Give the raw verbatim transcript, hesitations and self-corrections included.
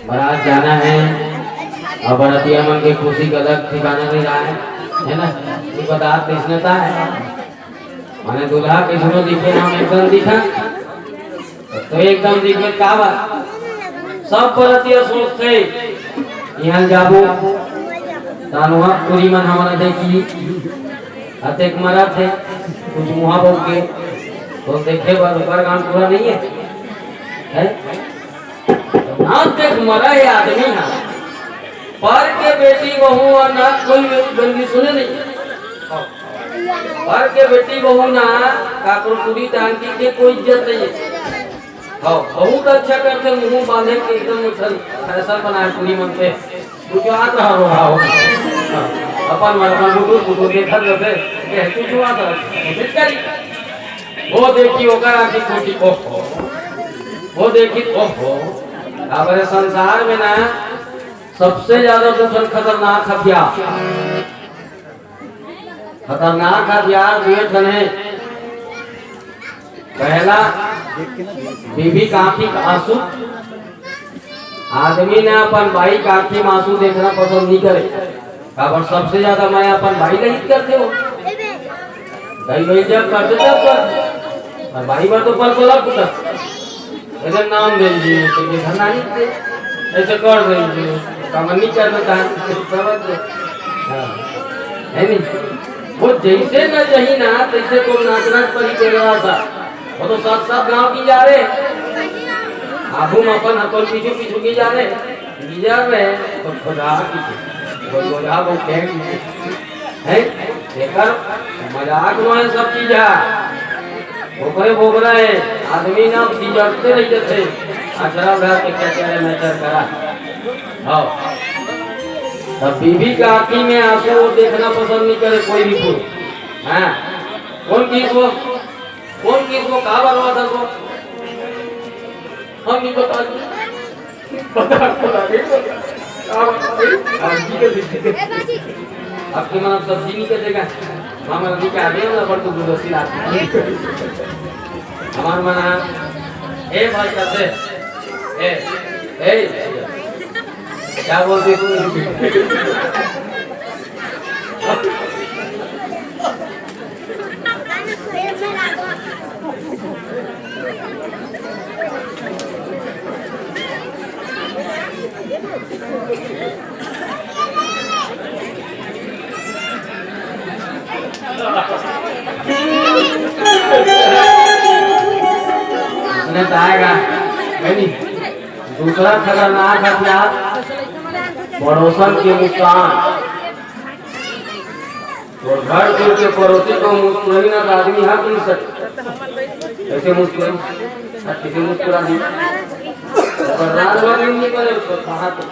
बारात जाना है, अउ बरतिया मन के खुशी का अलग ठिकाना नहीं रहा है, है ना? ये बारात किसने का है? माने दूल्हा किसनो दिखे, हम एकदम दिखा, तो एकदम दिखे का बात? सब बरतिया सोचथे, इहाँ जाबो, तानुहा पूरी मन हमन देखी, अतेक मरत हे, कुछ मुहा बोल के, तो देखे बर ओकर गांव पूरा नहीं है, है? ना देख मरा ये आदमी हा, पर के बेटी बहू और ना कोई गंदी सुने नहीं। पर के बेटी बहू ना काकरो पूरी टांग की के कोई इज्जत नहीं है। हाँ, बहुत अच्छा करथे, मुंह बांधे के एकदम उछल फैशन बनाए पूरी मन पे। तू जो हाथ रहा रो रहा हो। हाँ, अपन मन अपन बुटुर बुटुर देखत रहथे। ये तू जो हाथ रहा, कोशिश करी। वो देखी ओकर आंखी फूटी, ओहो। वो देखी, ओहो। अब संसार में ना सबसे ज्यादा दूसर खतरनाक हथियार, खतरनाक हथियार दुए ठन हे। पहला, बीबी का आंखी का आंसू। आदमी ने अपन बाई का आंखी में आंसू देखना पसंद नहीं करे, काबर सबसे ज्यादा मया अपन बाई ला ही करथे हो। दाई बहिन जब करथे तब करथे। अउ बाई बर तो पल पल पुता। अगर नाम दे दीजिए, तो ये घर नहीं थे। ऐसे कर दे दीजिए। काम नहीं करना था, समझ लो। हाँ। है नहीं? वो जैसे न जही ना, तैसे तो नाचना पड़ी के रहा था। वो तो सात सात गांव की जा रहे। आगू में अपन, अपन पीछू पीछू की जा रहे। गिजर रहे तो खुदा की, वो गोरा वो कह की। है, एकर मजाक में सब चीज है। ओकरे बोबरा है, आदमी ना गिजरते रह जथे। अचरा उड़ा के क्या करे, मैं चर करा। हाँ। तब बीबी का आंखी में आंसू वो देखना पसंद नहीं करे कोई भी पुरुष। हाँ। कौन किस वो, कौन किस वो, कहाँ बरवा था वो? हम नहीं बता। पता, पता नहीं, पता। आप, आप जी के देखिए। आपके मन आप सब्जी नहीं कटेगा। मामा जी के आगे ना, पर तू गुलदस्ती लाती। हमार मन है, ए भाई, कैसे? ए, ए, क्या बोलते तू? उसने तो आएगा, है नहीं? दूसरा खतरनाक हथियार, पड़ोसन के मुस्कान। तो घर छोड़ के पड़ोसी को मुस्कुराई ना, तो आदमी हंस नहीं सकता। ऐसे मुस्कुराई, हर किसी मुस्कुरा दी। पर रात भर नींद नहीं पड़े उसको, कहाँ तो